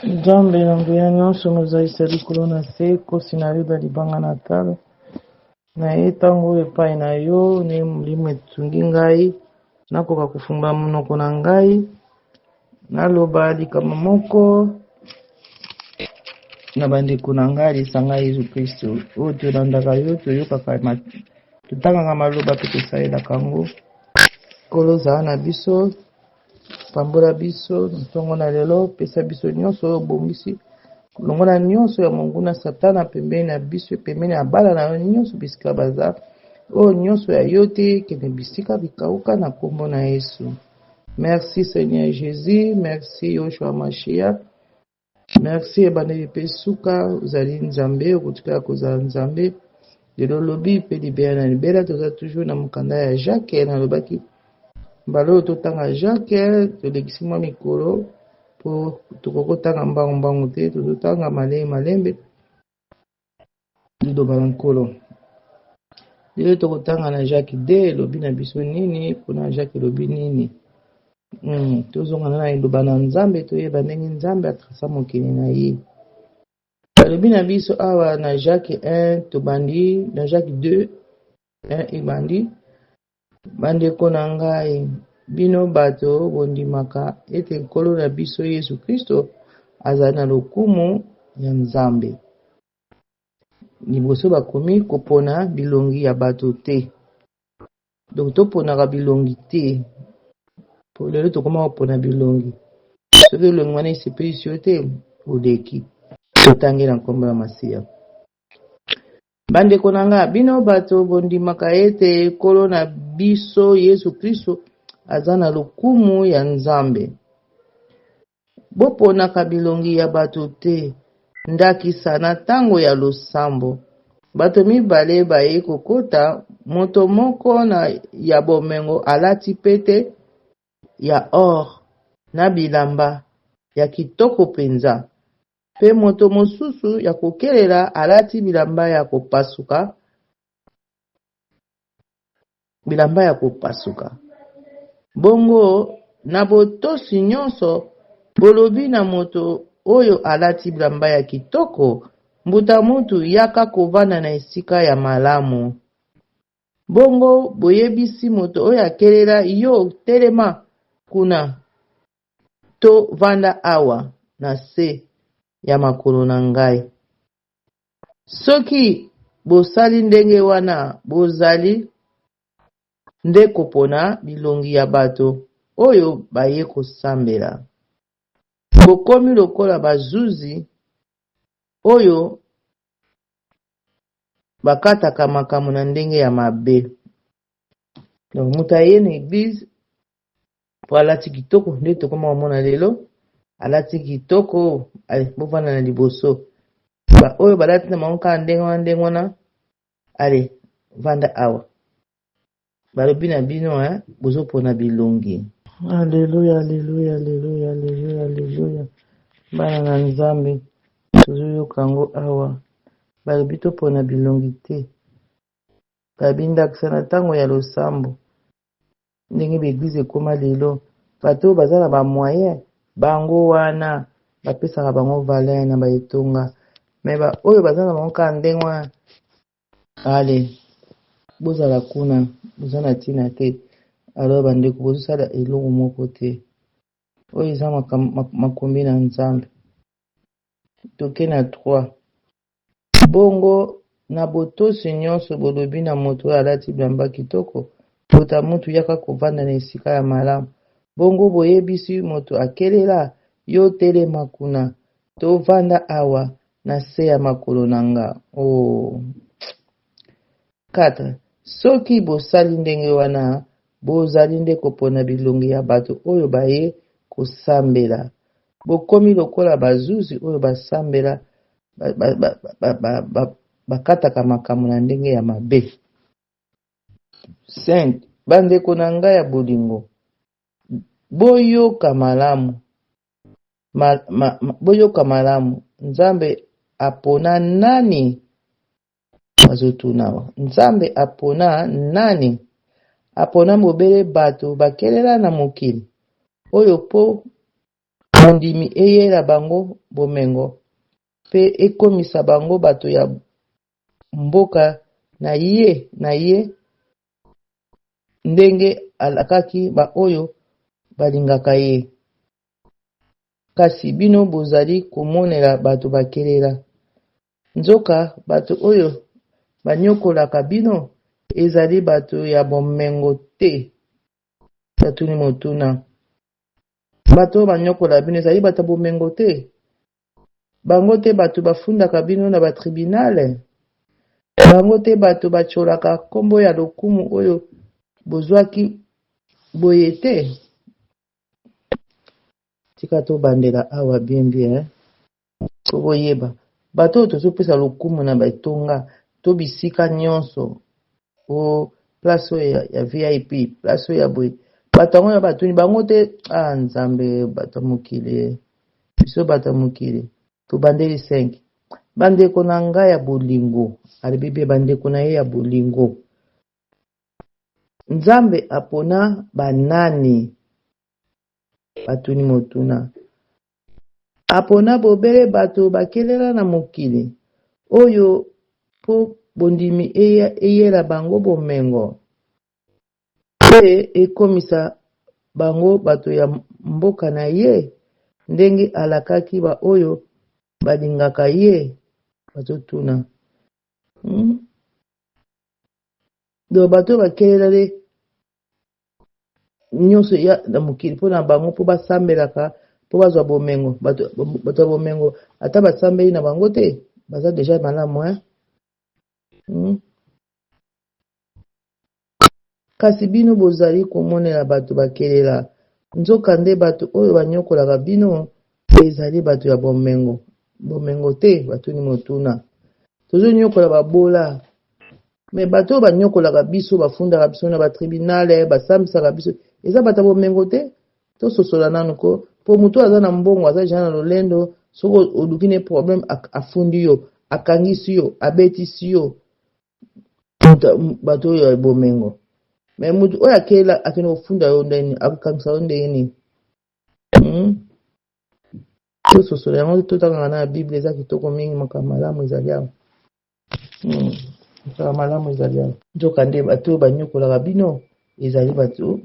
Nzambe na nguya nyonso, mozalisi ya likolo na se, nkosi na Yuda, libanga na talo na ye, ntango oyo epai na yo nde molimo esungi ngai nakoka kofungola monoko na ngai naloba likambo moko na bandeko na ngai lisanga ya Yesu Kristo oyo tolandaka yo, toyokaka, totangaka maloba mpe tosalelaka yango. Nkolo zala na biso. Pambola biso na ntongo na lelo, pesa biso nyonso oyo obongisi, longola nyonso ya monguna Satana pembeni na biso, pembeni ya bana na yo nyonso bisika baza, oyo nyonso ya yo te, kende bisika bikauka na nkombo na Yesu. Merci Seigneur Jesus, merci Yoshua Mashiach. Merci ebandeli mpe suka, ozali Nzambe, okotikala kozala Nzambe lelo lobi mpe libela na libela. Toza toujours na mokanda ya Jacques, nalobaki mbala oyo totanga Jacques, tolekisi mwa mikolo mpo tokoki kotanga mbangu mbangu te, tozotanga malembe malembe. Liloba na Nkolo. Lelo tokotanga na Jacques 2 elobi na biso nini mpona Jacques elobi nini? Tozonga na liloba na Nzambe toyeba ndenge Nzambe atrasa mokili na ye. Balobi na biso awa na Jacques 1 tobandi na Jacques 2 1 ebandi bandeko na ngai bino bato bondimaka ete Nkolo na biso Yesu Kristo azali na lokumu ya Nzambe. Liboso bakomi kopona bilongi ya bato te. Donc toponaka bilongi te. Po lelo tokoma kopona bilongi. Soki elongi wana esepelisi yo te, oleki. Totangi na nkombo ya Masiya. Bandeko na nga, bino bato bondimaka ete Nkolo na biso Yesu Kristo aza na lokumu ya Nzambe. Boponaka bilongi ya bato te. Ndakisa, na tango ya losambo, bato mibale bayei kokota, moto moko na ya bomengo alati pete ya or na bilamba ya kitoko penza, pe moto mosusu ya kokelela alati bilamba ya kopasuka. Bilamba ya kopasuka. Bongo, na botosi nyonso, bolobi na moto oyo alati bilamba ya kitoko, Mbuta mutu, yaka kovanda na esika ya malamu. Bongo boyebisi moto oyo akelela, Yo, telema kuna, to vanda awa na se ya makolo na ngai. Soki bosali ndenge wana, bozali nde kopona bilongi ya bato oyo baye kosambela. Bokomi lokola bazuzi oyo bakataka makambo na ndenge ya mabe. Donc moto aye na eglise po alati kitoko nde tokoma komona lelo alati kitoko bovanda na liboso ba oyo balati na bango kaka ndenge wana ndenge wana ale vanda awa balobi na bino eh, bozopona bilongi aleluya aleluya aleluya aleluya aleluya bana na nzambe tozoyoka yango awa balobi topona bilongi te babi ndakisa na ntango ya losambo Ndenge ba eglise ekoma lelo bato oyo baza na ba moyen bango wana bapesaka bango valeur na ba etonga mais ba oyo baza na bango kaka ndenge wana ale bozala kuna boza na ntina te alors bandeko bozosala eloko moko te oyo eza makombi na nzambe toke na 3 Bongo, na botosi nyonso, bolobi na moto oyo alati bilamba kitoko, Mbuta mutu, yaka kovanda na esika ya malamu. Bongo boyebisi moto akelela, Yo telema kuna, to vanda awa na se ya makolo na nga. Oh! 4, Soki bosali ndenge wana, bozali nde kopona bilongi ya bato oyo baye kosambela. Bokomi lokola bazuzi oyo basambela bakataka makambo na ndenge ya mabe. 5 bandeko na ngai ya bolingo, boyoka malamu, ma, ma, boyoka malamu, Nzambe apona nani? Bazotuna awa, Nzambe apona nani? Apona bobele bato bakelela na mokili oyo mpo. bondimi eyela bango bomengo mpe ekomisa bango bato ya mboka na ye na ye ndenge alakaki baoyo balingaka ye. Kasi bino bozali komonela bato bakelela. Nzoka bato oyo banyokolaka bino ezali bato ya bomengo te. Natuni motuna. Bato oyo banyokola bino ezali bato ya bomengo te? Bango te bato bafundaka bino na batribinale? Bango te bato batyolaka nkombo ya lokumu oyo bozwaki, boye te? Tika tobandela awa bien bien po boyeba bato oyo tozopesa lokumu na baetonga to bisika nyonso o place oyo ya VIP place oyo ya boye bato yango ya batuni bango te ah nzambe bato ya mokili biso bato ya mokili tobandeli 5 bandeko na ngai ya bolingo alobi mpe bandeko na ye ya bolingo Nzambe apona banani? Batuni motuna. Apona bobele bato bakelela na mokili oyo mpo bondimi eyela bango bomengo mpe ekomisa bango bato ya mboka na ye, ndenge alakaki baoyo balingaka ye? Bazotuna. Donc bato oyo bakelela nde nyonso ya na mokili mpo na bango mpo basambelaka mpo bazwa bomengo bato bato ya bomengo ata basambeli na bango te baza deja malamu hein? Kasi bino bozali komonela bato bakelela, nzokande bato oyo banyokolaka bino ezali bato ya bomengo bomengo te batuni motuna tozonyokola babola me bato oyo banyokolaka biso bafundaka biso na batribunale basambisaka biso eza bato ya bomengo te tososola nanu ko mpo moto oyo aza na mbongo aza deja na lolendo soki oluki ne problème afundi yo akangisi yo abetisi yo bato oyo ya bomengo me moto oyo akela akende kofunda yo ndenge nini akokangisa yo ndenge nini Tososola yango totangaka na Bible eza kitoko mingi makambo malamu ezali awa. Makambo malamu ezali awa. Nzokande bato oyo banyokolaka bino ezali bato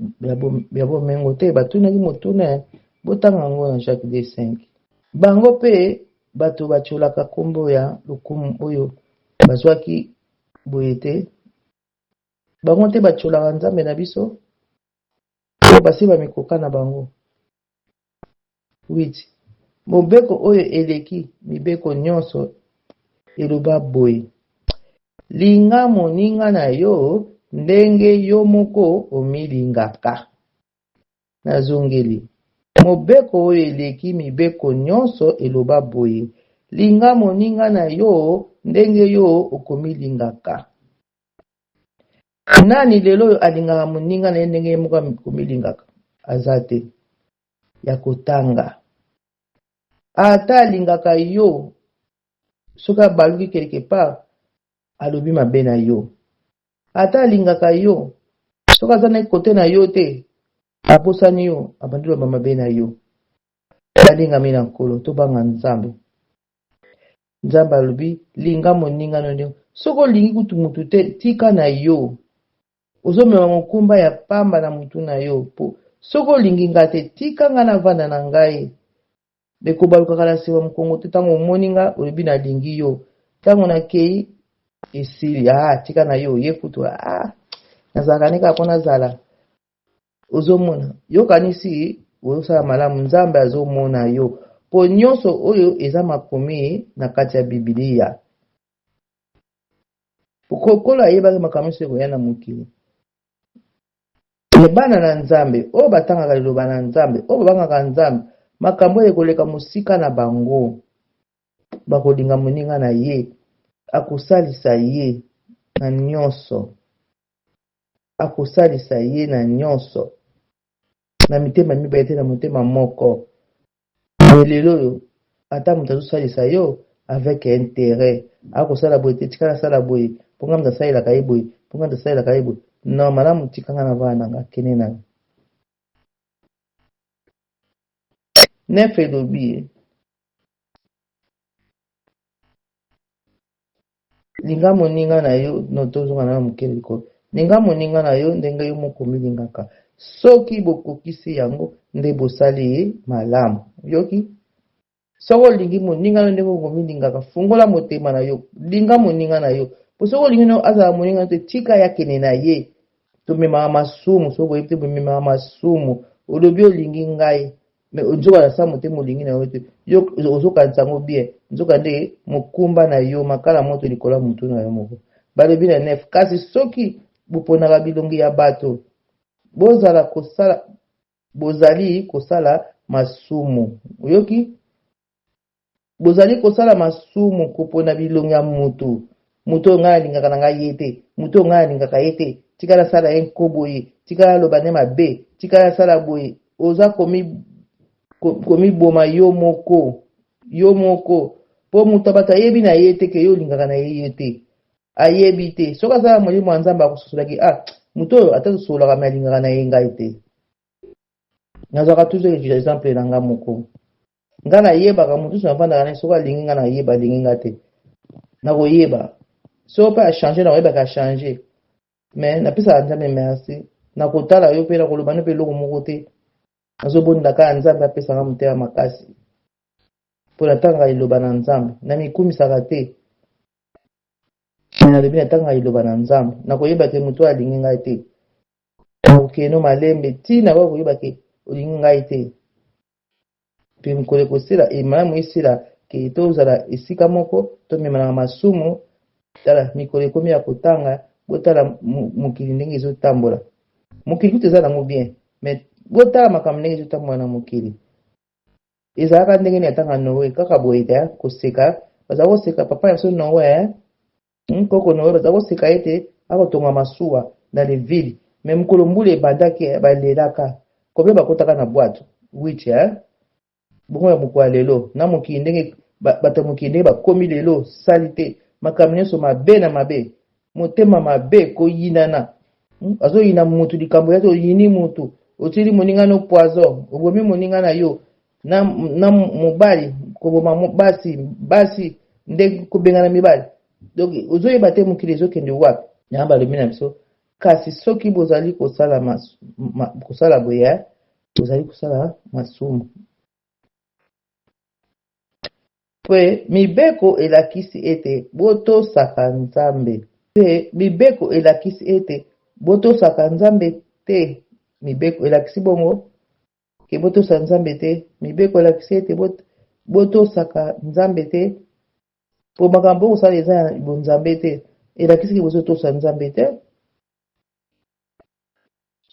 ya bomengo te. Batunaki motuna, botanga yango na Jacques 2,5. Bango mpe bato batyolaka nkombo ya lokumu oyo bazwaki, boye te? Bango te batyolaka Nzambe na biso, mpo basi bamikoka na bango. 8 Mobeko oyo eleki mibeko nyonso eloba boye, Linga moninga na yo ndenge yo moko omilingaka. Nazongeli, mobeko oyo eleki mibeko nyonso eloba boye, Linga moninga na yo ndenge yo okomilingaka. Nani lelo oyo alingaka moninga na ye ndenge ye moko akomilingaka? Aza te. Ya kotanga. Ata alingaka yo, soki abaluki quelque part, alobi mabe na yo. Ata alingaka yo, soki aza na kote na yo te, abosani yo, abandi loba mabe na yo. Balingami na Nkolo, tobanga Nzambe. Nzambe alobi linga moninga no ndenge soki olingi kutu mutu te tika na yo ozomema mokumba ya pamba na mutu na yo po soki olingi nga te tika nga navanda na ngai me kobalukaka na nsima mokongo te ntango omoni nga olobi nalingi yo ntango nakei esili ah tika na yo ye kutu ah nazalaka ne kaka mpo nazala Ozomona yo okanisi ozosala malamu nzambe azomona yo po nionso oyo eza makomi na kati ya bibilia nkolo ayebaki makambo nionso ekoya na mokili me bana na nzambe oyo batangaka liloba na nzambe oyo babangaka nzambe makambo oyo ekoleka mosika na bango bakolinga moninga na ye akosalisa ye na nionso akosalisa ye na nyonso na mitema mibale te na motema moko me lelo oyo ata moto azosalisa yo avec intérêt akosala boye te tika nasala boye mpo ngai moto asalelaka ye boye mpo ngai moto asalelaka ye boye non malamu tika ngai na vana na ngai kende na yo. Nef elobi linga moninga na yo no tozonga na moke likolo linga moninga na yo ndenge yo moko omilingaka soki bokokisi yango nde bosali ye malamu yoki soki olingi moninga na yo ndenge okomilingaka fungola motema na yo linga moninga na yo po soki olingi no azala moninga na yo te tika ye akende na ye tomemaka masumu soki boyebi te bomemaka masumu olobi olingi ngai mais nzoka na sa motema olingi na yo te yo ozokanisa yango bien nzoka nde mokumba na yo makala moto likolo ya motu na yo moko balobi na nef kasi soki boponaka bilongi ya bato bozala kosala bozali kosala masumu oyoki Bozali kosala masumu kopona bilongi ya mutu. Mutu oyo ngai nalingaka na ngai ye te. Mutu oyo ngai nalingaka ye te. Tika nasala ye nko boye. Tika naloba nde mabe. Tika nasala boye. Oza komi komiboma yo moko. Yo moko. Po mutu ya bato ayebi na ye te ke yo olingaka na ye ye te. Ayebi te. Soki aza na molimo ya Nzambe akososola ke ah mutu oyo ata tosololaka mais alingaka na ye ngai te. Nazwaka toujours exemple na ngai moko. Nga nayebaka mutu nionso navandaka naye soki alingi nga nayeba alingi nga te nakoyeba soki pe a changer nakoyeba ke a changer mais napesaka nzambe merci nakotala yo pe nakoloba no pe eloko moko te nazobondela kaka nzambe apesa nga motema makasi mpo natangaka liloba na nzambe namikumisaka te me nalobi natangaka liloba na nzambe nakoyeba ke moto oyo alingi ngai te nakokende no malembe ti nakoya koyeba ke olingi ngai te Mpe mokolo ekosila, e malamu esila ke tozala esika moko, tomemanaka masumu. Tala, mikolo ekomi ya kotanga, botala mokili ndenge ezotambola. Mokili kutu eza nango bien, mais botala makambo ndenge ezotambola na mokili. Ezalaka ndenge nini atanga Noe, kaka boye te, koseka, baza koseka papa ya biso Noe, Koko Noe baza koseka ete akotonga masuwa na le ville, mais mokolo mbula ebandaki balelaka, combien bakotaka na bwato? Witch eh? Bongo ya mokolo ya lelo na mokili ndenge bato ya mokili ndenge bakomi lelo salite, makambo nyonso mabe na mabe, motema mabe, koyinana. Azoyina mutu likambo ya te, oyini mutu, otili moninga no poison, obomi moninga na yo na, na mobali koboma basi basi nde kobengana mibali donc ozoyeba te mokili ezokende wapi yango balobi na biso kasi soki bozali kosala mas, ma, kosala boye eh, bozali kosala masumu mpe mibeko elakisi ete botosaka nzambe mpe mibeko elakisi ete botosaka nzambe te mibeko elakisi bongo ke botosa Nzambe te. Mibeko elakisi ete botosaka Nzambe te, po makambo bokosala eza ya bonzambe te. Elakisi ke bozotosa Nzambe te.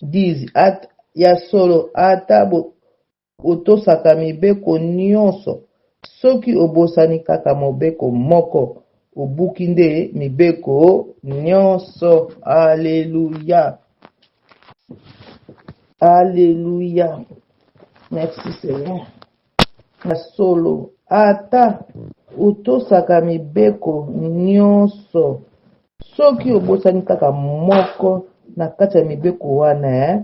10 at, ya solo ata bo, otosaka mibeko nyonso, soki obosani kaka mobeko moko, obuki nde mibeko nyonso. Aleluya! Alléluia. Merci Seigneur. Ya solo, ata otosaka mibeko nyonso, soki obosani kaka moko na kati ya mibeko wana, eh,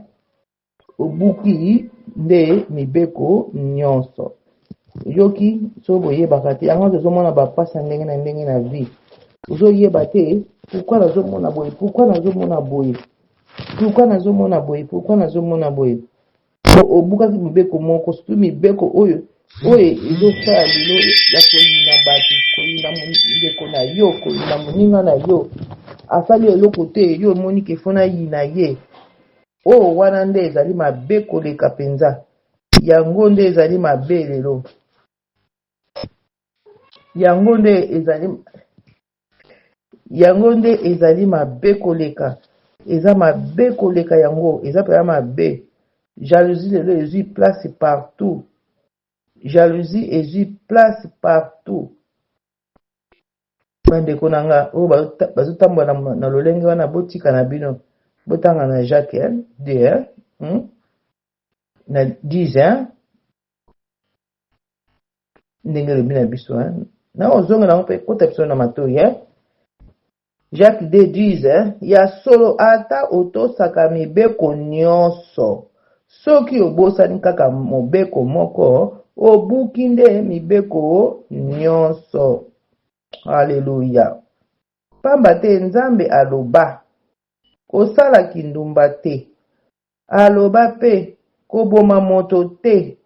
obuki nde mibeko nyonso. Yoki soki boyebaka te yango tozomona bapasi ya ndenge na ndenge na vie ozoyeba te pourquoi nazomona boye pourquoi nazomona boye pourquoi nazomona boye pourquoi nazomona boye obukaki mibeko moko surtout mibeko oyo oyo ezosala lelo ya koyina bato koyina ndeko na yo koyina moninga na yo asali eloko te yo omoni ke fo nayina ye oyo wana nde ezali mabe koleka mpenza yango nde ezali mabe lelo yango nde ezali Yango nde ezali mabe koleka. Eza mabe koleka yango. Eza penza mabe. Jalousie lelo ezui place partout. Jalousie ezui place partout. Bandeko na nga oyo bazotambola na lolenge wana botika na bino. Botanga na Jacques 2 hein? Na 10 hein? ndenge elobi na biso hein? Na ozonga nango mpe kota biso na matoi hein? Jacques 2 10 hein? Ya solo ata otosaka mibeko nyonso, soki obosani kaka mobeko moko, obuki nde mibeko nyonso. Aleluya! Pamba te Nzambe aloba, Kosala kindumba te. Aloba pe, Koboma moto te.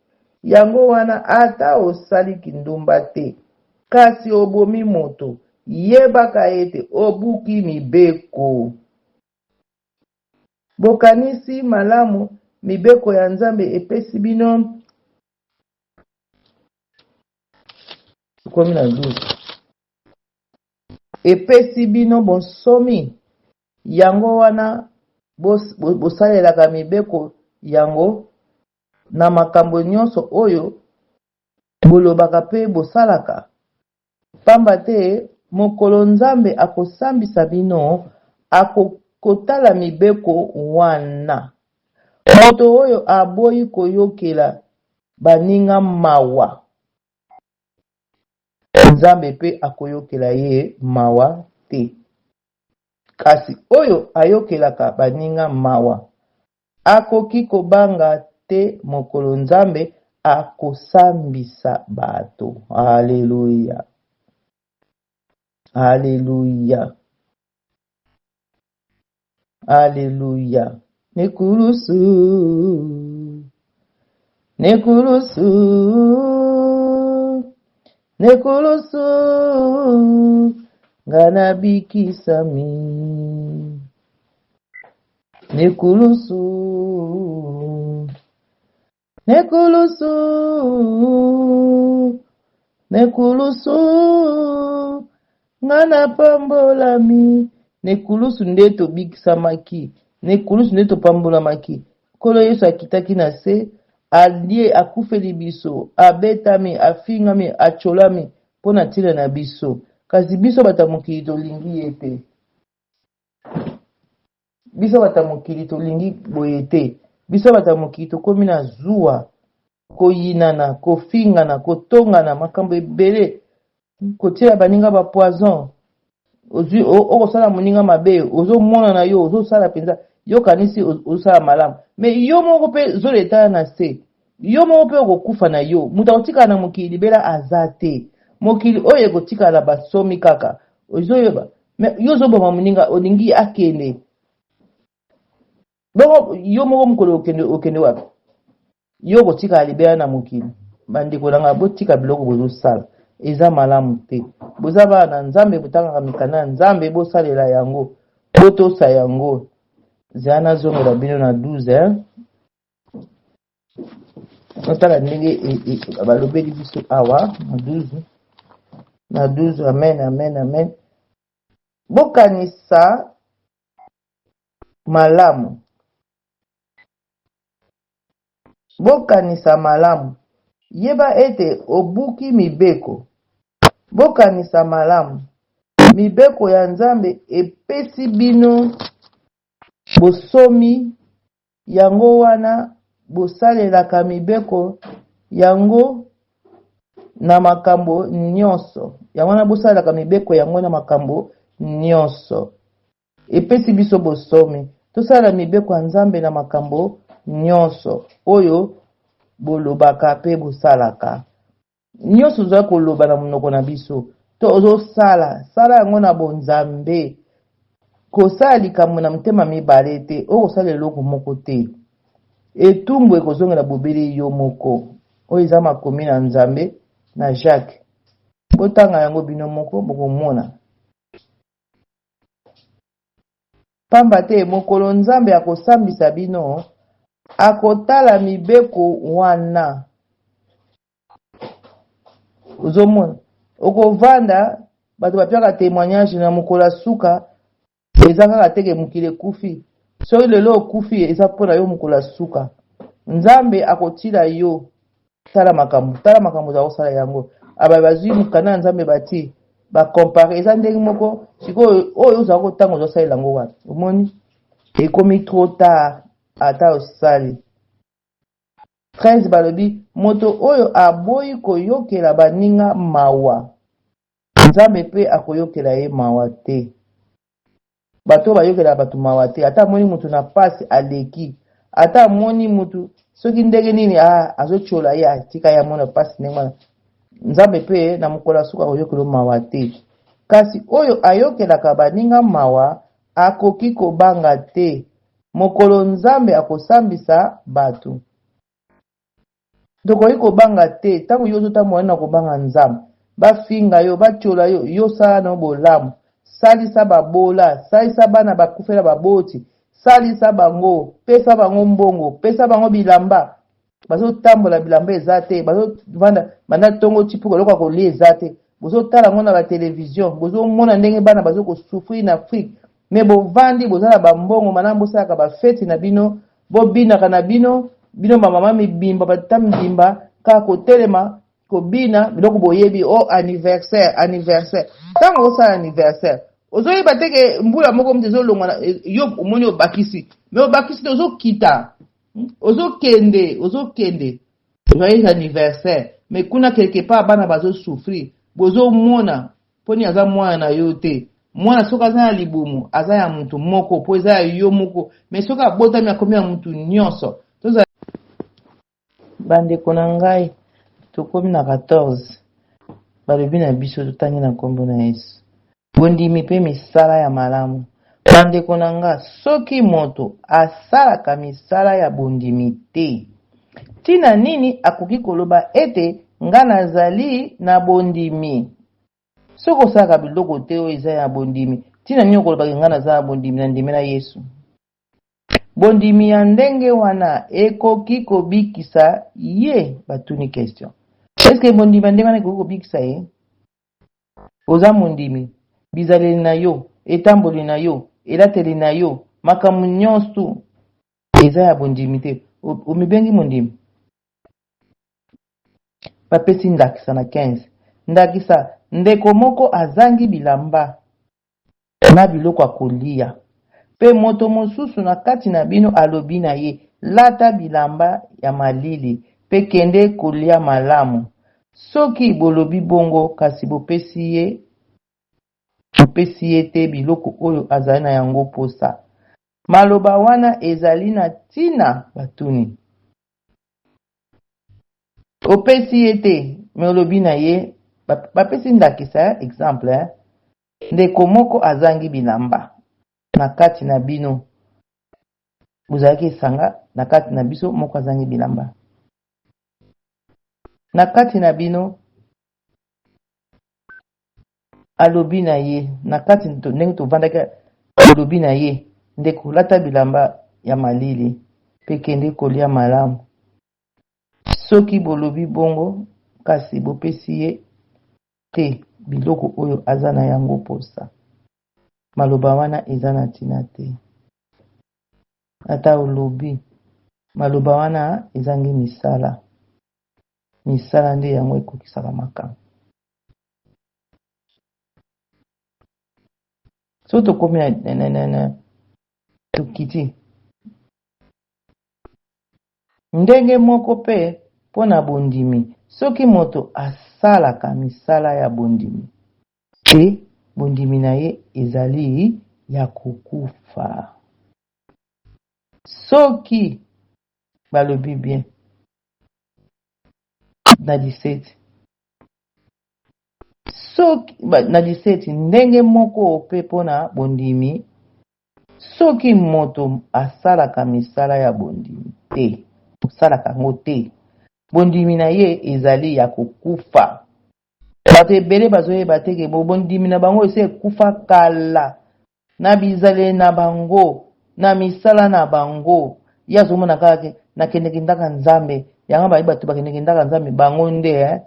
Yango wana, ata osali kindumba te, kasi obomi moto, yebaka ete obuki mibeko. Bokanisi malamu mibeko ya Nzambe epesi bino? Tokomi na 12. Epesi bino bonsomi, yango wana bosalelaka mibeko yango na makambo nyonso oyo bolobaka mpe bosalaka. Pamba te mokolo Nzambe akosambisa bino, akotala mibeko wana. Moto oyo aboyi koyokela baninga mawa, Nzambe mpe akoyokela ye mawa te. Kasi oyo ayokelaka baninga mawa, akoki kobanga te mokolo Nzambe akosambisa bato. Aleluya! Aleluya! Aleluya! Nekulusu, nekulusu, nekulusu, nga nabikisami. Nekulusu, nekulusu, nekulusu, nga napambolami. Nekulusu nde tobikisamaki, nekulusu nde topambolamaki. Nkolo Yesu akitaki na se, alie, akufeli biso, abetami, afingami, atyolami mpo na ntina na biso. Kasi biso bato ya mokili tolingi ye te. Biso bato ya mokili tolingi boye te. Biso bato ya mokili tokomi na zuwa, koyinana, kofingana, kotongana, makambo ebele, kotiela baninga ba poison. Ozwi okosala moninga mabe, ozomona na yo ozosala mpenza, yo okanisi ozosala malamu, mais yo moko mpe zolo etala na se, yo moko mpe okokufa na yo. Moto akotikala na mokili libela aza te. Mokili oyo ekotikala na basomi kaka, ozoyeba. Mais yo ozoboma moninga, olingi akende. Bongo yo moko mokolo okende, okende wapi? Yo okotikala libela na mokili. Bandeko na ngai, botika biloko bozosala, eza malamu te. Boza bana na Nzambe, botangaka mikanda ya Nzambe, bosalela yango, botosa yango. Zela nazongela bino na 12 hein? Otala ndenge balobeli biso awa na 12 na 12. Amen, amen, amen. Bokanisa malamu, bokanisa malamu, yeba ete obuki mibeko. Bokanisa malamu, mibeko ya Nzambe epesi bino bosomi, yango wana bosalelaka mibeko yango na makambo nyonso. Yango wana bosalelaka mibeko yango na makambo nyonso. Epesi biso bosomi tosalela mibeko ya Nzambe na makambo nyonso oyo bolobaka mpe bosalaka. Nyonso ozali koloba na monoko na biso to ozosala, sala yango na bonzambe. Kosala likambo na motema mibale te, okosala eloko moko te. Etumbu ekozongela bobele yo moko. Oyo eza makomi na Nzambe na Jacques. Botanga yango bino moko, bokomona. Pamba te mokolo Nzambe akosambisa bino, akotala mibeko wana. Ozomona, okovanda bato bapiaka témoignage na mokolo ya suka, eza kaka teke mokili ekufi. Soki lelo okufi, eza mpo na yo mokolo ya suka. Nzambe akotila yo. Tala makambo, tala makambo oza kosala yango. Aba bazwi mokanda ya Nzambe bati ba comparer, eza ndenge moko. Sikoyo oyo ozala kotanga ozosalela yango wapi? Omoni, ekomi trop tard. Ata osali 13, balobi moto oyo aboyi koyokela baninga mawa, Nzambe mpe akoyokela ye mawa te. Bato oyo bayokelaka bato mawa te, ata amoni moto na pasi aleki, ata amoni moto. Soki ndenge nini ah, azotyola ye, atika ye amona mpasi ndenge wana. Nzambe mpe na mokolo ya suka akoyokela mawa te. Kasi oyo ayokelaka baninga mawa akoki kobanga te mokolo Nzambe akosambisa bato. Tokoki kobanga te ntango yo ozotambola na kobanga Nzambe. Bafinga yo, batyola yo, yo sala na yo bolamu. Salisa babola, salisa bana bakufela baboti, salisa bango, pesa bango mbongo, pesa bango bilamba. Bazotambola bilamba eza te, bazovanda banda ntongo ti mpo eloko ya kolia eza te. Bozotala yango na ba television, bozomona ndenge bana bazo kosouffrir na Afrique. Mais bovandi, boza na bambongo, malamu bosalaka bafeti na bino, bobinaka na bino, bino bamama mibimba, batata mibimba, kaka kotelema kobina biloko boyebi o oh, anniversaire, anniversaire. Ntango osala anniversaire, ozoyeba te ke mbula moko moto ezolongwa yo, omoni obakisi, mais obakisi te, ozokita, ozokende, ozokende. Joyeux anniversaire, mais kuna quelque part bana bazosouffrir, bozomona mponi aza mwana na yo te. Mwana soki aza na libumu aza ya mutu moko mpo eza ya yo moko, mais soki abotami akomi ya mutu nyonso. Tozala bandeko na ngai, tokomi na 14. Balobi na biso totangi na nkombo na Yesu. Bondimi mpe misala ya malamu. Bandeko na nga, soki moto asalaka misala ya bondimi te, ntina nini akoki koloba ete nga nazali na bondimi? Soki osalaka biloko te oyo eza ya bondimi, ntina nini okolobaka nga naza na bondimi, na ndimela Yesu? Bondimi ya ndenge wana ekoki kobikisa ye? Batuni question. Est-ce bondimi ya ndenge wana ekoki kobikisa ye? Oza mondimi, bizaleli na yo, etamboli na yo, elateli na yo, makambo nyonso eza ya bondimi te. Omibengi mondimi? Bapesi ndakisa na 15. Ndakisa, ndeko moko azangi bilamba na biloko ya kolia, mpe moto mosusu na kati na bino alobi na ye: lata bilamba ya malili mpe kende kolia malamu. Soki bolobi bongo, kasi bopesi ye te biloko oyo azali na yango posa, maloba wana ezali na ntina? Batuni. Opesi ye te, mais olobi na ye, bapesi ndakisa, exemple, ndeko moko azangi bilamba na kati na bino, bozalaki esanga na kati na biso, moko azangi bilamba na kati na bino, alobi na ye na kati ndenge tovandaki, olobi na ye: ndeko, lata bilamba ya malili mpe kende kolia malamu. Soki bolobi bongo, kasi bopesi ye te biloko oyo aza na yango posa, maloba wana eza na ntina te. Ata olobi maloba wana ezangi misala, misala nde yango ekokisaka makambo. Soki tokomi na tokiti ndenge moko mpe mpo na bondimi, soki moto asalaka misala ya bondimi te, bondimi na ye ezali ya kokufa. Soki balobi bien na 17, soki na 17, ndenge moko mpe mpo na bondimi, soki moto asalaka misala ya bondimi te, osalaka yango te, bondimi na ye ezali ya kokufa. Bato ebele bazoyeba te ke bondimi na bango esi ekufa kala na bizaleli na bango, na misala na bango. Ye azomona kaka ke nakendeki ndaka Nzambe, yango bayebi bato bakendeki ndaka Nzambe, bango nde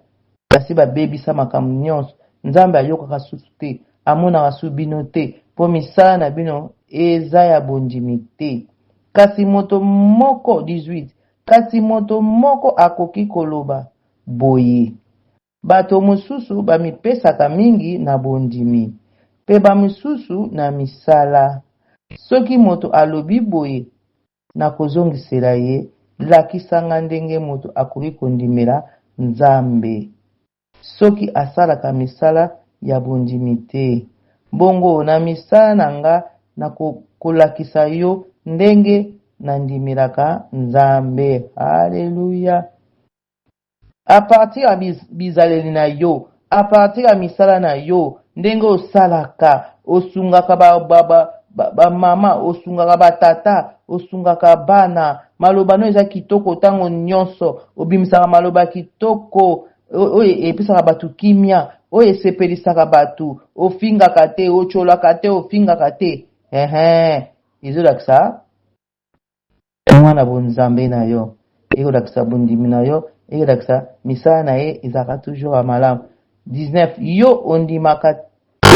basi babebisa makambo nyonso. Nzambe ayokaka susu te, amonaka su bino te, mpo misala na bino eza ya bondimi te. Kasi moto moko 18, kasi moto moko akoki koloba boye: bato mosusu bamipesaka mingi na bondimi, mpe bamisusu na misala. Soki moto alobi boye, nakozongisela ye: lakisanga ndenge moto akoki kondimela Nzambe soki asalaka misala ya bondimi te. Bongo na misala na nga nakolakisa yo ndenge Nandimelaka Nzambe. Aleluya! A partir ya bizaleli na yo, a partir ya misala na yo, ndenge osalaka, osungaka ba, ba, ba, ba, ba mama, osungaka ba tata, osungaka bana, maloba no eza kitoko ntango nyonso, obimisaka maloba kitoko oyo epesaka bato kimia, oyo esepelisaka bato, ofingaka te, otyolaka te, ofingaka te. Ehe, ezolakisa mwana bonzambe na yo, ekolakisa bondimi na yo, ekolakisa misala na ye ezalaka toujours ya malamu. 19 yo ondimaka,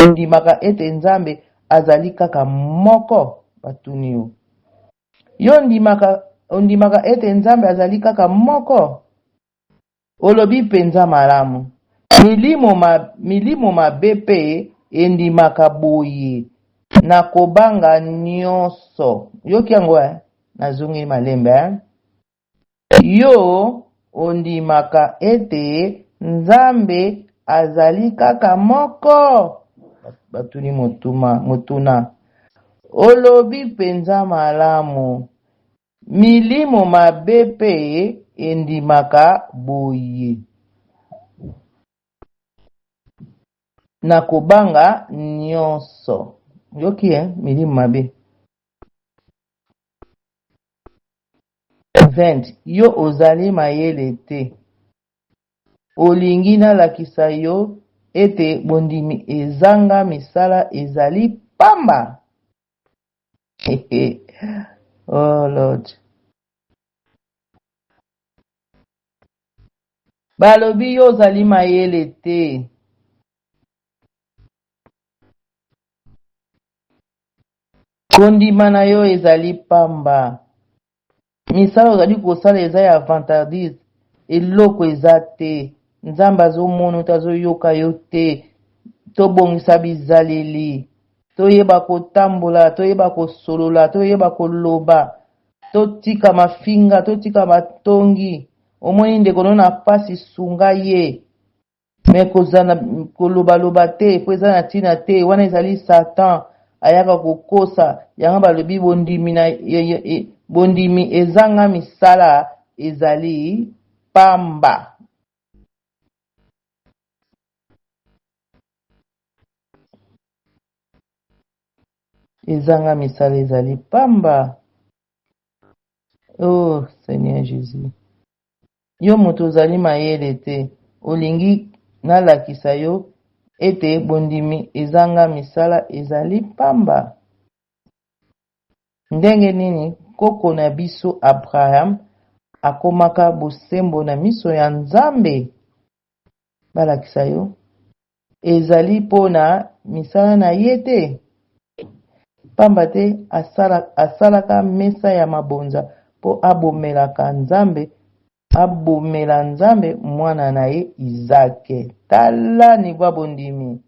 ondimaka ete Nzambe azali kaka moko? Batuni yo. Yo ondimaka, ondimaka ete Nzambe azali kaka moko? Olobi mpenza malamu. Milimo, ma, milimo mabe mpe endimaka boye na kobanga nyonso. Yoki yango eh? Nazongi malembe eh? Yo ondimaka ete Nzambe azali kaka moko? Batuni motuma, motuna. Olobi mpenza malamu. Milimo mabe mpe endimaka boye. Na kobanga nyonso. Yoki eh, milimo mabe. 20 yo ozali mayele te. Olingi nalakisa yo ete bondimi ezanga misala ezali pamba? oh Lord. Balobi yo ozali mayele te. Kondima na yo ezali pamba. Misala ozali kosala eza ya vantardise, eloko eza te. Nzambe azomona yo te, azoyoka yo te. Tobongisa bizaleli, toyeba kotambola, toyeba kosolola, toyeba koloba, totika mafinga, totika matongi. Omoni ndeko no na pasi, sunga ye. Me kozala kolobaloba te mpo eza na ntina te, wana ezali Satan ayaka kokosa. Yango balobi bondimi na bondimi ezanga misala ezali pamba. Ezanga misala ezali pamba. Oh Seigneur Jesus. Yo moto ozali mayele te, olingi nalakisa yo ete bondimi ezanga misala ezali pamba? Ndenge nini koko na biso Abraham akomaka bosembo na miso ya Nzambe? Balakisa yo. Ezali mpo na misala na ye te? Pamba te asala, asalaka mesa ya mabonza mpo abomelaka Nzambe, abomela Nzambe mwana na ye Izake. Tala nivo ya bondimi!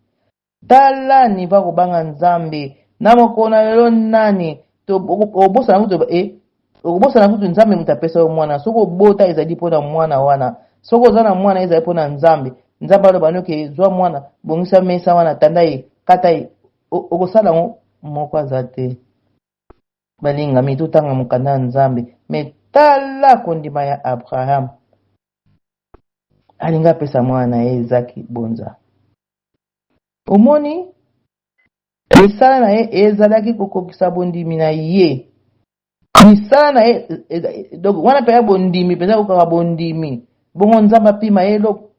Tala nivo ya kobanga Nzambe! Na mokolo na lelo nani to obosana kutu e okobosana kutu Nzambe moto apesa yo mwana. Soki obota ezali mpo na mwana wana, soki oza na mwana ezali mpo na Nzambe. Nzambe aloba noke zwa mwana, bongisa mesa wana, tanda ye, kata ye, okosala yango moko aza te. Balingami, totanga mokanda ya Nzambe, me tala kondima ya Abraham. Alingi apesa mwana na ye Izaki bonza. Omoni misala na ye ezalaki kokokisa bondimi na ye. Misala na ye donc wana mpenza bondimi mpenza kokaka bondimi. Bongo Nzambe apima ye eloko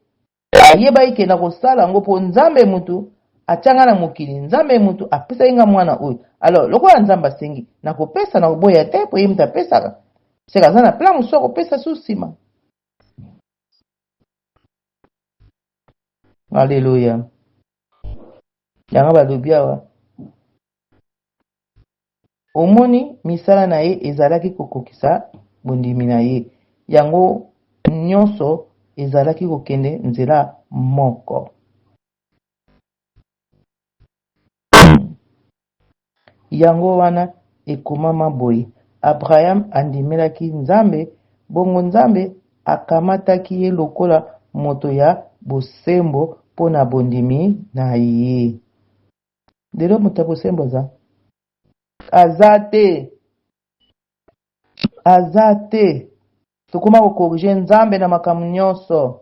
ayebaki ke nakosala yango mpo Nzambe mutu atia nga na mokili, Nzambe mutu apesaki nga mwana oyo. Alors lokola Nzambe asengi nakopesa, nakoboya te mpo ye mutu apesaka. Seka aza na plan mosusu akopesa su nsima. Alléluia. Yango balobi awa Omoni, misala na ye ezalaki kokokisa bondimi na ye. Yango nyonso ezalaki kokende nzela moko. Yango wana ekomama boye, Abraham andimelaki Nzambe, bongo Nzambe akamataki ye lokola moto ya bosembo mpo na bondimi na ye. Lelo moto ya bosembo aza? Aza te. Aza te. Tokoma ko corriger Nzambe na makambo nyonso.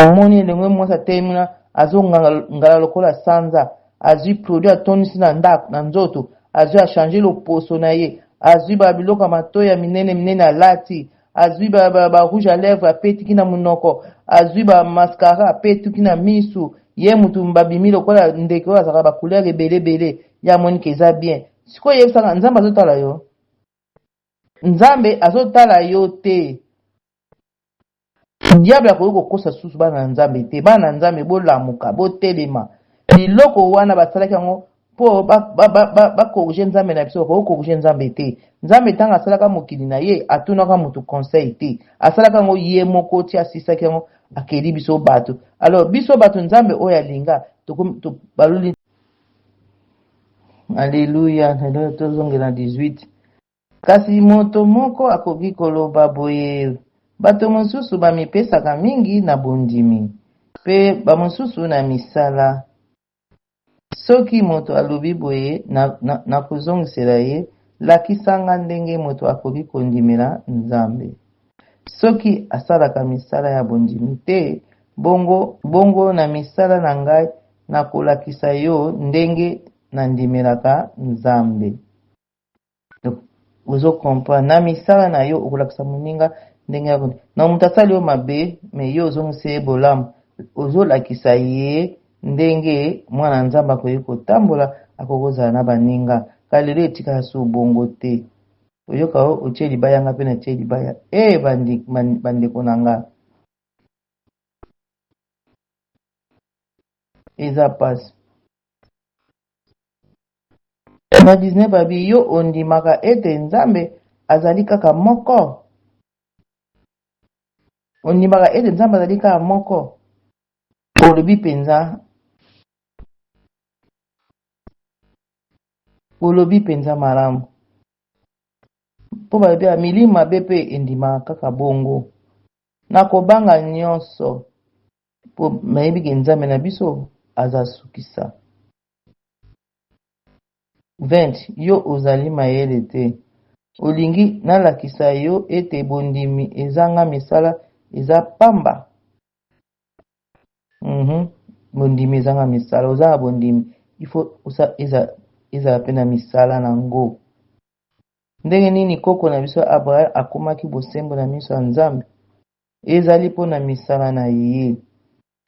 Omoni elenge mwasi atelemi na azongala lokola sanza, azwi produit atondisi na ndako na nzoto, azwi achange loposo na ye, azwi ba biloko ya matoyi ya minene minene alati, azwi ba, ba, ba rouge à lèvres apetiki na monoko, azwi ba mascara apetuki na misu, ye mutu babimi lokola ndeke oyo azalaka ba couleur ebele ebele, ye amoni ke eza bien. Sikoyo yebisaka Nzambe azotala yo? Nzambe azotala yo te. Diable akoki kokosa susu bana na Nzambe te. Bana na Nzambe bolamuka, botelema. Biloko wana basalaki yango mpo bakorige Nzambe na biso, bakoki korige Nzambe te. Nzambe ntango asalaka mokili na ye atunaka moto conseil te, asalaka yango ye moko ti asisaki yango, akeli biso bato. Alors biso bato Nzambe oyo alinga baluli. Alleluia, tozongela 18. Kasi moto moko akoki koloba boye, Bato mosusu bamipesaka mingi na bondimi, mpe bamosusu na misala. Soki moto alobi boye, na, na, nakozongisela ye, Lakisa nga ndenge moto akoki kondimela Nzambe. Soki asalaka misala ya bondimi te, bongo, bongo na misala na ngai nakolakisa yo ndenge nandimelaka Nzambe. Donc ozo comprendre na misala na yo okolakisa moninga ndenge ya na moto asali yo mabe me yo ozongisi ye bolamu, ozolakisa ye ndenge mwana Nzambe akoki kotambola, akoki kozala na baninga. Ka lelo etikala so bongo te, oyoka o otie libaya, nga mpe natie libaya. E bandeko na nga, eza pasi. Na 19 babi, yo ondimaka ete Nzambe azali kaka moko? Ondimaka ete Nzambe azali kaka moko? Olobi mpenza, olobi mpenza malamu. Mpo balobi ya milimo mabe mpe endimaka kaka bongo. Na kobanga nyonso, mpo nayebi ke Nzambe na biso aza sukisa. 20 yo ozali mayele te. Olingi nalakisa yo ete bondimi ezanga misala eza pamba? Bondimi ezanga misala, oza na bondimi il faut ezala mpe na misala nango. Ndenge nini koko na biso Abraham akomaki bosembo na miso ya Nzambe? Ezali mpo na misala na ye.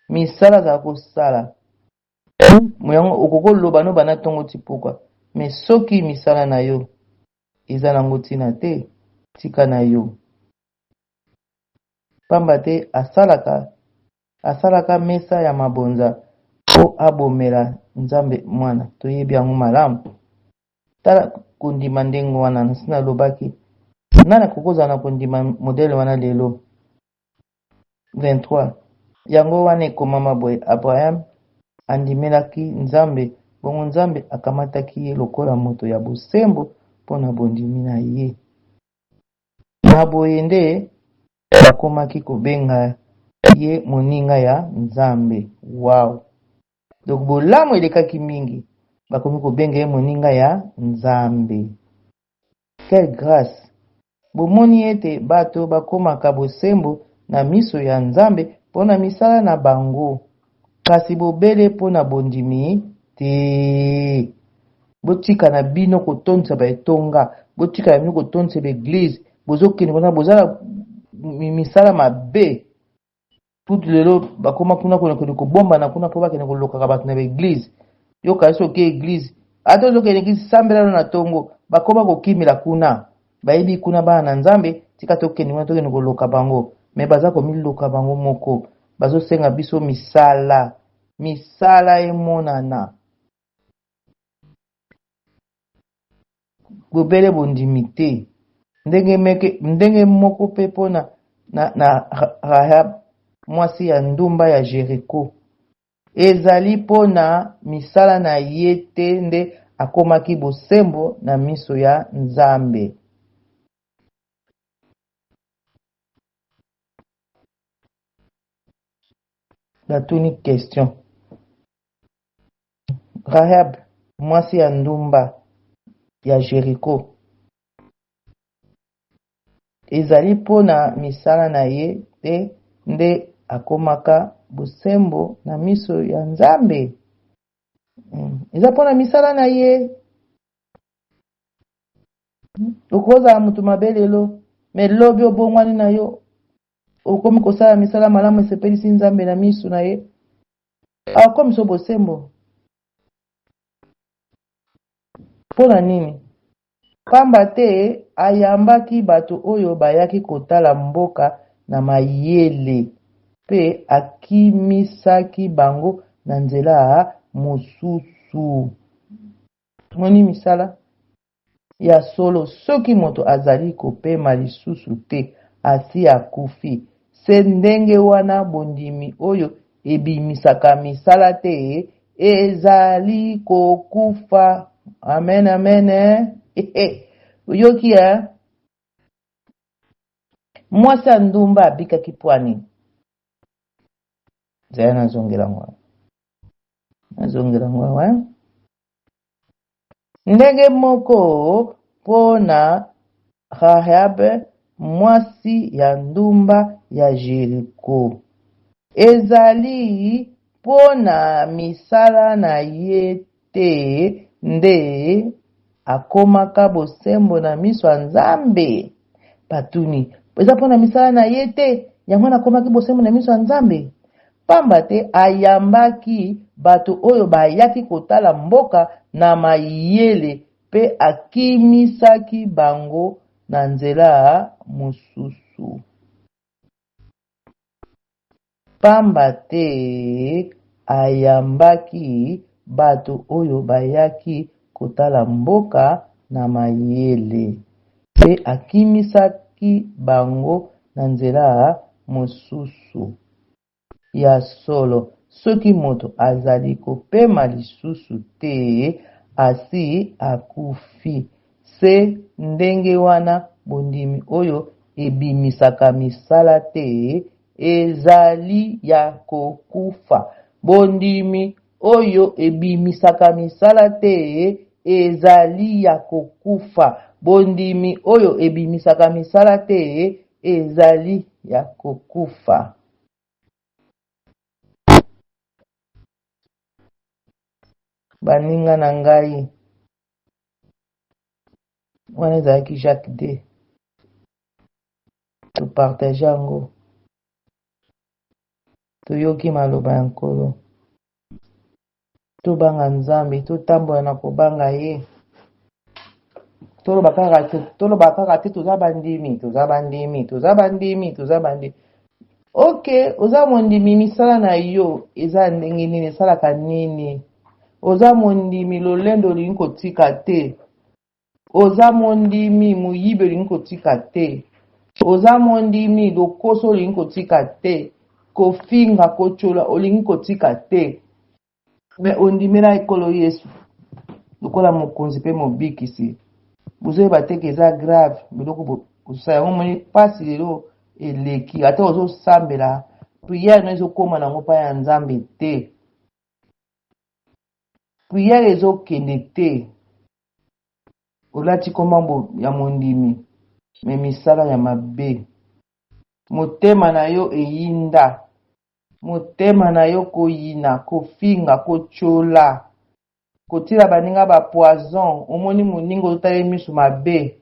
Misala azala kosala yango okoki koloba no banda ntongo ti pokwa, mais soki misala na yo eza nango ntina te, tika na yo. Pamba te asalaka asalaka mesa ya mabonza mpo abomela Nzambe mwana. Toyebi yango malamu. Tala kondima ndenge wana, nasi nalobaki, nani akoki kozala na kondima modele wana lelo? 23 yango wana ekomama boye, Abraham andimelaki Nzambe, bongo Nzambe akamataki ye lokola moto ya bosembo mpo na bondimi na ye. Na boye nde bakomaki kobenga ye moninga ya Nzambe. Wow! Donc bolamu elekaki mingi, bakomi kobenga ye moninga ya Nzambe. Quelle grace! Bomoni ete bato bakomaka bosembo na miso ya Nzambe mpo na misala na bango, kasi bobele mpo na bondimi te. Botika na bino kotondisa ba etonga, botika na bino kotondisa ba eglise, bozokende kuna boza na misala mabe. Kutu lelo bakoma kuna kokende kobombana kuna mpo bakende kolokaka bato na baeglize. Yo kasi oke eglize, ata ozokende eglize sambela no na tongo, bakoma kokimela kuna. Bayebi kuna bana na Nzambe, tika tokende kuna tokende koloka bango. Me baza komiloka bango moko. Bazosenga biso misala, misala emonana. Bobele bondimi te. Ndenge, meke, ndenge moko mpe mpo na, na, na Rahab, mwasi ya ndumba ya Jeriko. Ezali mpo na misala na ye te nde akomaki bosembo na miso ya Nzambe. Natuni question. Rahab, mwasi ya ndumba ya Jeriko. Ezali mpo na misala na ye te nde akomaka bosembo na miso ya Nzambe? Eza mpo na misala na ye. Okozala moto mabe lelo, me lobi obongwani na yo, okomi kosala misala malamu esepelisi Nzambe na miso na ye, akomiso bosembo. Mpo na nini? Pamba te ayambaki bato oyo bayaki kotala mboka na mayele mpe akimisaki bango na nzela mosusu. Omoni misala? Ya solo, soki moto azali kopema lisusu te, asi akufi. Se ndenge wana bondimi oyo ebimisaka misala te ezali kokufa. Amen, amen. Oyoki eh? Mwasi ya ndumba abikaki mpo nini? Zaya nazongela ngo. Nazongela ngo awa. Ndenge moko mpo na Rahabe, mwasi ya ndumba ya Jeriko. Ezali mpo na misala na ye te nde akomaka bosembo na miso ya Nzambe? Batuni, eza mpo na misala na ye te yango wana akomaki bosembo na miso ya Nzambe? Pamba te ayambaki bato oyo bayaki kotala mboka na mayele mpe akimisaki bango na nzela mosusu. Pamba te ayambaki bato oyo bayaki kotala mboka na mayele mpe akimisaki bango na nzela mosusu. Ya solo, soki moto azali kopema lisusu te, asi akufi. Se ndenge wana bondimi oyo ebimisaka misala te ezali ya kokufa. Bondimi oyo ebimisaka misala te ezali ya kokufa. Bondimi oyo ebimisaka misala te ezali ya kokufa. Baninga na ngai, wana ezalaki Jacques D. Topartage yango, toyoki maloba ya Nkolo. Tobanga Nzambe, totambola na kobanga ye. Toloba kaka te, toloba kaka te toza bandimi, toza bandimi, toza bandimi, toza bandimi. Ok, oza mondimi, misala na yo eza ndenge nini, esalaka nini? Oza mondimi, lolendo olingi kotika te. Oza mondimi, moyibi olingi kotika te. Oza mondimi, lokoso olingi kotika te. Kofinga, kotyola olingi kotika te. Me ondimela Nkolo Yesu lokola mokonzi mpe mobikisi. Bozoyeba te ke eza grave biloko bosala yango, omoni mpasi lelo eleki, ata ozosambela priere no ezokoma nango mpa ya Nzambe te, priere ezokende te, olati kombo ya mondimi me misala ya mabe, motema na yo eyinda, motema na yo koyina, kofinga, kotyola, kotila baninga ba poison, omoni moninga ozotala ye misu mabe,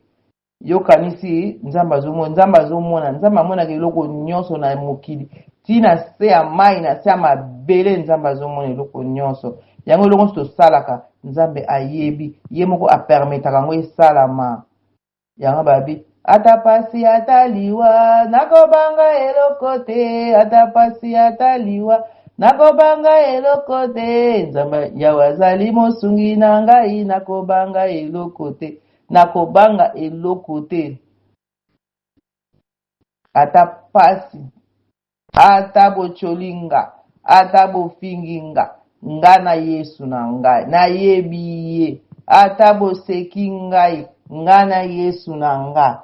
yo kanisi Nzambe azomona, Nzambe azomona, Nzambe amonaka eloko nyonso na mokili, ti na se ya mai, na se ya mabele, Nzambe azomona eloko nyonso. Yango eloko nyonso tosalaka, Nzambe ayebi, ye moko apermetaka yango esalama. Yango babi, ata pasi ata liwa, nakobanga eloko te, ata pasi ata liwa, nakobanga eloko te, Nzambe Yawe azali mosungi na ngai, nakobanga eloko te, nakobanga eloko te. Ata pasi, ata botyoli nga, ata bofingi nga, nga na Yesu na ngai, nayebi ye. Ata boseki ngai, nga na Yesu na nga.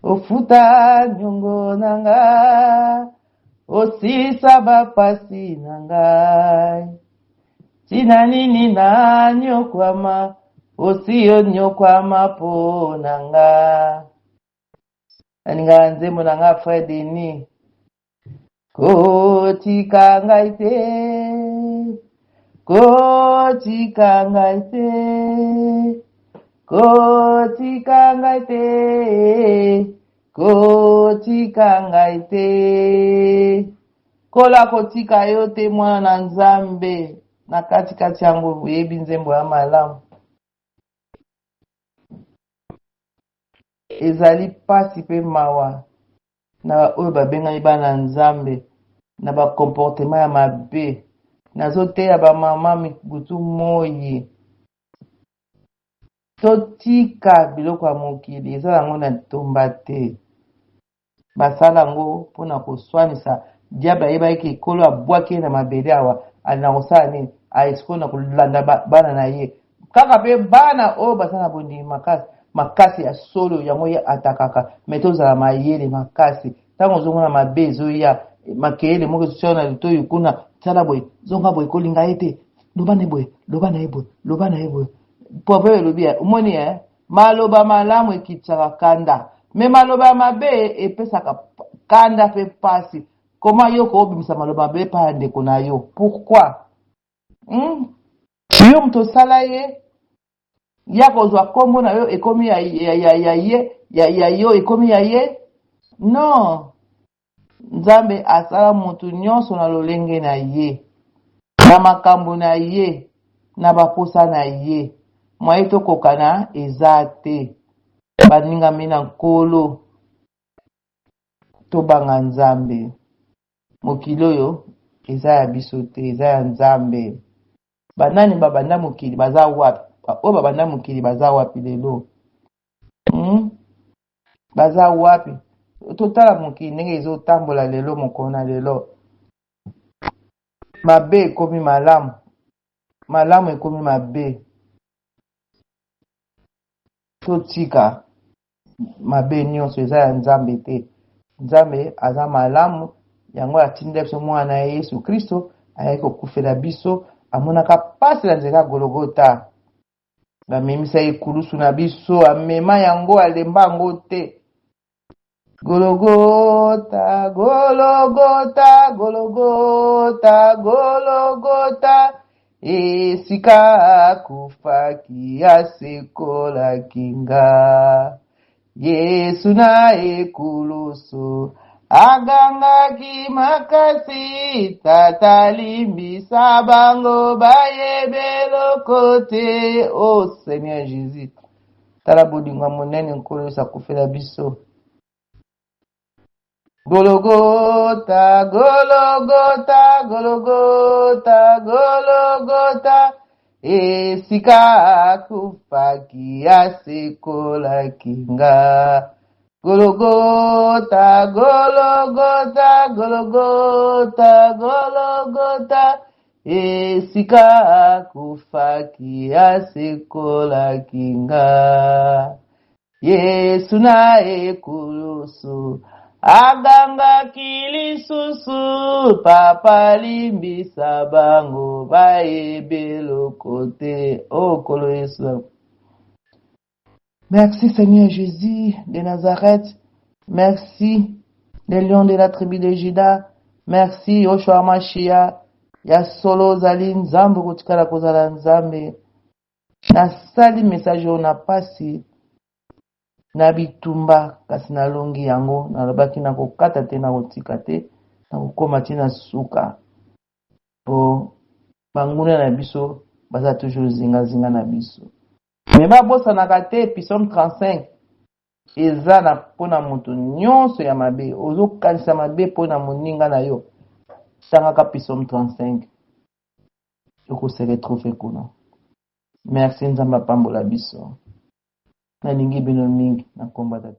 Ofuta nyongo na nga, osisa bapasi na ngai. Tina nini nanyokwama? Osi onyokwama po na nga. Nalingaka nzembo na nga frère Denis. Kotika ngai te, kotika ngai te, kotika ngai te, kotika ngai te. Kola kotika yo te mwana na Nzambe na kati kati yango oyebi nzembo ya malamu. Ezali pasi pe mawa na ba oyo babengami bana Nzambe na ba comportement ya mabe. Nazoteya ba mama butu moyi totika biloko ya mokili eza yango na litomba te. Basala yango mpona koswanisa diable ayebaki ke Nkolo abwaki ye na mabele awa na kosala nini aesiko na kolanda bana na ye kaka mpe bana oyo baza na bondimi makasi makasi ya solo yango ye atakaka me tozala mayele makasi ntango ozomona mabe ezoya makelele moko ezotia na litoyi kuna sala boye zonga boye kolinga ye te loba na ye boye loba na ye boye loba na ye boye proverbe elobi omoni eh maloba malamu ekitisaka kanda me maloba ya mabe epesaka kanda mpe pasi koma yo koobimisa maloba mabe epai ya ndeko na yo pourquoi Yo moto osala ye ya kozwa nkombo na yo ekomi ya, ya, ya, ya ye ya, ya yo ekomi ya ye non nzambe asala moto nyonso na lolenge na ye na makambo na ye na baposa na ye mwaye tokokana eza te baningami na nkolo tobanga nzambe Mokili oyo eza ya biso te, eza ya Nzambe. Banani babanda mokili baza wapi? Oyo babanda mokili baza wapi lelo? Baza wapi? Totala mokili ndenge ezotambola lelo, mokolo na lelo. Mabe ekomi malamu, malamu ekomi mabe. Totika mabe nyonso eza ya Nzambe te. Nzambe aza malamu, yango atindela biso mwana na ye Yesu Kristo ayaki kokufela biso, amonaka pasi na nzela ya Gologota. Bamemisa ye kulusu na biso, amema yango, alemba yango te. Gologota, Gologota, Gologota, Gologota, esika akufaki asekolaki nga. Yesu na ekulusu agangaki makasi, Tata limbisa bango bayebi eloko te. Oh Seigneur Jésus, tala bolingo ya monene Nkolo Yesu akufela biso. Gologota, Gologota, Gologota, Gologota, esika akufaki asekolaki nga. Gologota, Gologota, Gologota, Gologota, esika akufaki asekolaki nga. Yesu na ekulusu agangaki lisusu, Papa limbisa bango bayebi eloko te. O Nkolo Yesu. Merci Seigneur Jésus de Nazareth. Merci le lion de la tribu de Juda. Merci Yoshua Mashia. Ya solo ozali Nzambe okotikala kozala Nzambe. Nasali message oyo na pasi na bitumba kasi nalongi yango. Nalobaki nakokata te, nakotika te, nakokoma ti na suka po banguna na biso baza toujours zingazinga na biso. Me babosanaka te psaume 35 eza na mpona moto nyonso ya mabe. Ozokanisa mabe mpona moninga na yo, tangaka psaume 35 oko se retrouver kuna. Merci, Nzambe apambola biso. Nalingi bino mingi na komba tata.